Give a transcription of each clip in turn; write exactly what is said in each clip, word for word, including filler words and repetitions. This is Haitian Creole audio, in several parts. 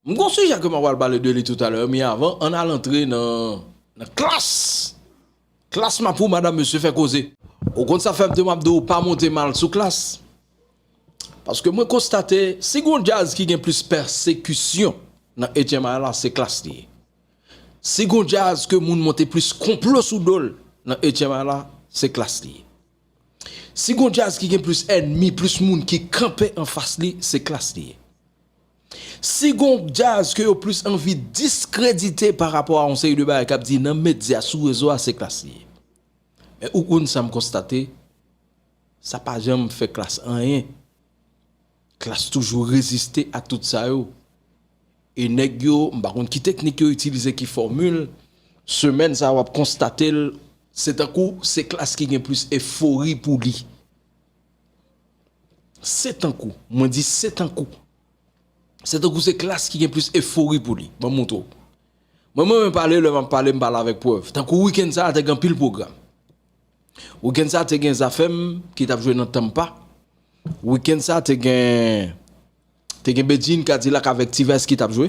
M gon sijè ke m ap pral pale de li toutalè, men avan, ann al antre nan, nan Klass. Klass Mapou, madanm, mesye, fè koze. Ou konn sa fè m te m ap di w pa monte mal sou Klass? Paske mwen konstate, si gon djaz ki gen plis pèsekisyon nan H M I la, se Klass li ye. Si gon djaz ke moun monte plis konplo sou do l nan H M I la, se Klass li ye. Si gon djaz ki gen plis ènmi, plis moun ki kanpe anfas li, se Klass li ye. Si gon djaz ke yo plis anvi diskredite pa rapò a yon seri de bagay k ap di nan medya, sou rezo a, se Klass li ye. Men ou konn sa m konstate, sa pa janm fè Klass anyen. Klass toujou reziste a tout sa yo. E nèg yo, m pa konn ki teknik yo itilize, ki fòmil, semèn sa a w ap konstate l, se tankou se Klass ki gen plis efori pou li. Se tankou, mwen di se tankou. Se tankou se Klass ki gen plis efori pou li. Ban m montre w. Mwen, mwen menm pale, lè m ap pale, m pale avèk prèv. Tankou wikenn sa a te gen anpil pwogram. Wikenn sa a te gen Zafèm ki t ap jwe nan Tampa. Wikenn sa a te gen, te gen Bedjine Kadilak avèk T-Vice ki t ap jwe.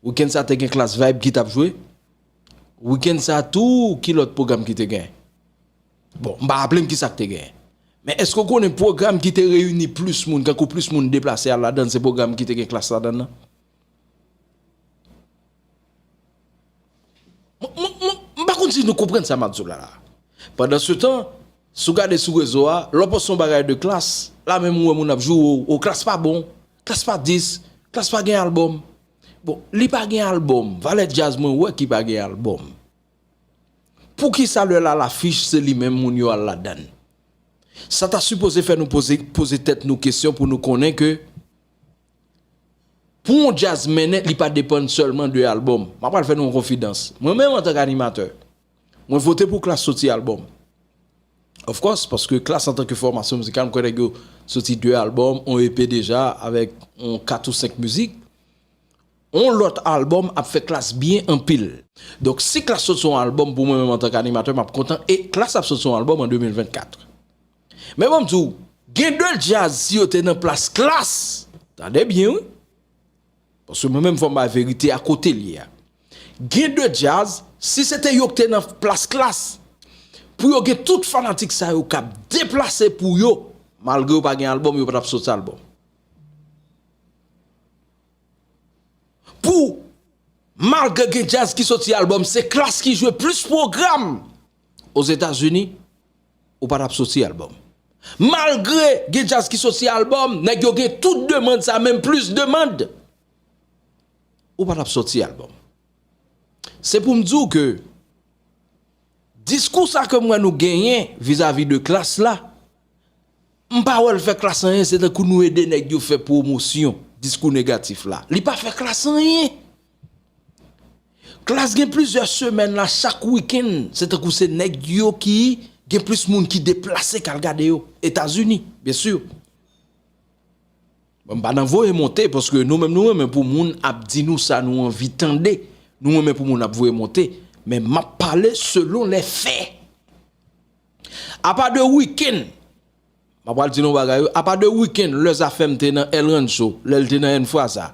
Wikenn sa a te gen Klass Vibe ki t ap jwe. Wikenn sa a tou, ki lòt pwogram ki te gen? Bon, m pa raple m kisa k te gen. Men èske w konnen pwogram ki te reyini plis moun, kankou plis moun deplase al ladan l, se pwogram ki te gen Klass ladan l nan? Mwen, mwen, mwen, m pa konn si nou konprann sa m ap di w la la. Pandansetan, si w gade sou rezo a, lè w poste yon bagay de Klass, la menm ou wè moun ap joure w, o, Klass pa bon, Klass pa dis, Klass pa gen albòm. Bon, li pa gen albòm, valè djaz mwen wè ki pa gen albòm. Poukisa lè l al afich se li menm moun yo al ladan l? Sa ta sipoze fè nou poze, poze tèt nou kesyon pou nou konnen ke pou yon djaz mennen, li pa depann sèlman de albòm. M ap pral fè nou yon konfidans. Mwen menm antank animatè, mwen vote pou Klass soti albòm. Of course, paske Klass antank fòmasyon mizikal, m kwè nèg yo soti de albòm, yon E P deja, avèk yon kat ou senk mizik. Yon lòt albòm ap fè Klass byen anpil. Donk, si Klass sot sou yon albòm, pou mwen menm antank animatè, m ap kontan. E Klass ap sot sou yon albòm an de mil vennkat. Men bon, m di w, gen de djaz, si yo te nan plas Klass, tande byen, wi. Paske mwen menm, fò m bay verite a kote l ye a. Gen de djaz, si se te yo ki te nan plas Klass, pou yo gen tout fanatik sa yo k ap deplase pou yo, malgre yo pa gen albòm, yo pa t ap sot albòm. Pou, malgre gen djaz ki soti albòm, se Klass ki jwe plis pwogram Ozetazini, ou pa t ap soti albòm. Malgre gen djaz ki soti albòm, nèg yo gen tout demann sa, menm plis demann, ou pa t ap soti albòm. Se pou m di w ke diskou sa ke m wè nou genyen vizavi de Klass la, m pa wè l fè Klass anyen, se tankou nou ede nèg yo fè pwomosyon, diskou negatif la. Li pa fè Klass anyen. Klass gen plizyè semèn la, chak wikenn, se tankou se nèg yo ki gen plis moun ki deplase k al gade yo. Etazini, byen si. Bon, m pa nan voye monte, paske nou menm nou renmen pou moun ap di nou sa nou anvi tande. Nou renmen pou moun ap voye monte. Men m ap pale selon les faits. Apa de wikenn, m ap pral di nou bagay, wi. Apa de wikenn, lè Zafèm te nan El Rancho, lè l te nan Enfraza.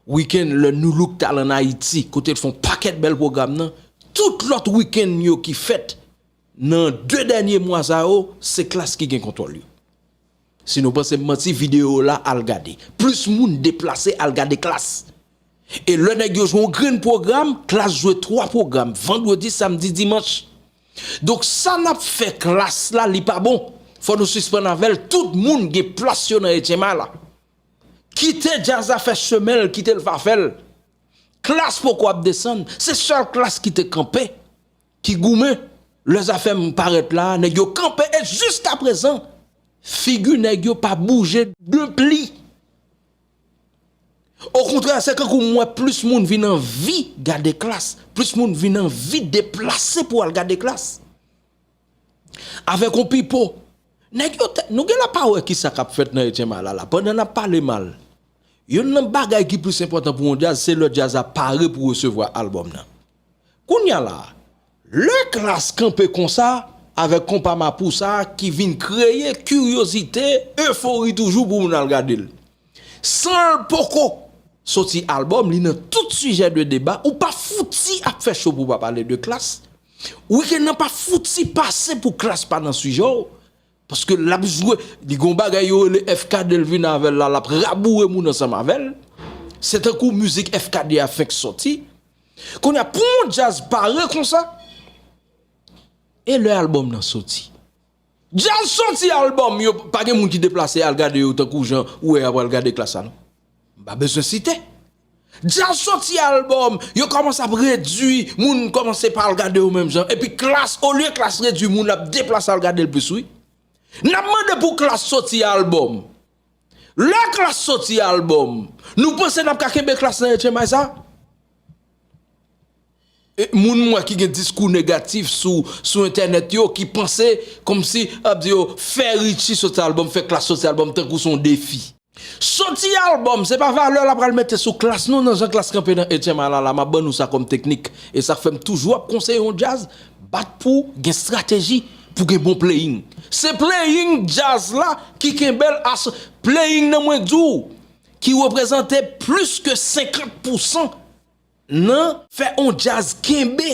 Wikenn, lè Nu Look t al ann Ayiti, kote l fè yon pakèt bèl pwogram nan. Tout lòt wikenn yo ki fèt nan de dènye mwa sa yo, se Klass ki gen kontwòl yo. Si nou panse m manti, videyo la al gade. Plis moun deplase al gade Klass. E lè nèg yo jwe yon grenn pwogram, Klass jwe twa pwogram, vandredi, samdi, dimanch. Donk, sa n ap fè Klass la, li pa bon. Fò nou sispann avè l. Tout moun gen plas yo nan H M I la. Kite djaz la fè chemen l, kite l fa fè l. Klass poko ap desann. Se sèl Klass ki te kanpe, ki goumen. Lè Zafèm parèt la, nèg yo kanpe e jiskaprezan, figi nèg yo pa bouje de pli. Okontrè, se kankou m wè plis moun vin anvi gade Klass, plis moun vin anvi deplase pou al gade Klass. Avèk yon Pipo. Nèg yo te, nou gen la pa wè kisa k ap fèt nan H M I la la. Pandan n ap pale mal, youn nan bagay ki plis enpòtan pou yon djaz, se lè djaz la pare pou resevwa albòm nan. Kounye a la, lè Klass kanpe konsa, avèk konpa Mapou sa a ki vin kreye kiryozite, efori toujou pou moun al gade l. San l poko soti albòm, li nan tout sijè de deba, ou pa fouti ap fè show pou w pa pale de Klass. Weekend nan pa fouti pase pou Klass pa nan sijè w. Paske l ap jwe, li gon bagay yo rele F K D l vin avè l la, l ap raboure moun ansanm avè l. Se tankou mizik F K D a fenk soti. Kounye a, pou yon djaz pare konsa, e lè albòm nan soti? Djaz soti albòm, yo pa gen moun ki deplase al gade yo tankou jan ou wè y ap al gade Klass la, non. M pa bezwen site. Djaz soti albòm, yo kòmanse ap redui, moun kòmanse pa al gade yo menm jan. Epi Klass, olye Klass redui moun, l ap deplase al gade l plis, wi. N ap mande pou Klass soti albòm. Lè Klass soti albòm, nou panse n ap ka kenbe Klass nan etchenmay sa? E moun m wè ki gen diskou negatif sou, sou entènèt yo, ki panse kòmsi, ap di yo, fè Richie soti albòm, fè Klass soti albòm, tankou se yon defi. Soti albòm, se pa valè l ap pral mete sou Klass, non, nan jan Klass kanpe nan etchenmay la, la, m ap ban nou sa kòm teknik. E sa k fè m toujou ap konseye yon djaz, bat pou gen estrateji, pou gen bon playing. Se playing djaz la ki kenbe l as playing nan mwen di w, ki reprezante plis ke senkant pousan nan fè on djaz kenbe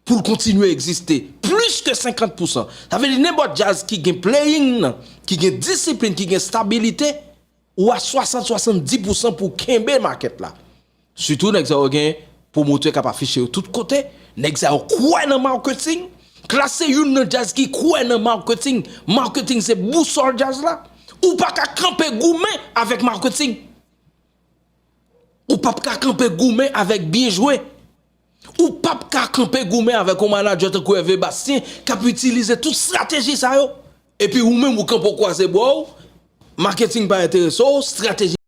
pou l kontinye egziste. Plis ke senkant pousan. Sa vle di nenpòt djaz ki gen playing nan, ki gen disiplin, ki gen stabilite, ou a swasant, swasanndis pousan pou kenbe makèt la. Sitou nèg sa yo gen pwomotè k ap afiche yo tout kote. Nèg sa yo kwè nan marketing. Klass se youn nan djaz ki kwè nan marketing. Marketing se bousòl djaz la. Ou pa ka kanpe goumen avèk marketing. Ou p ap ka kanpe goumen avèk byen jwe. Ou p ap ka kanpe goumen avèk yon manadjè tankou Hervé Bastien k ap itilize tout estrateji sa yo. Epi ou menm ou kanpe w kwaze bra w, maketing pa enterese w, estrateji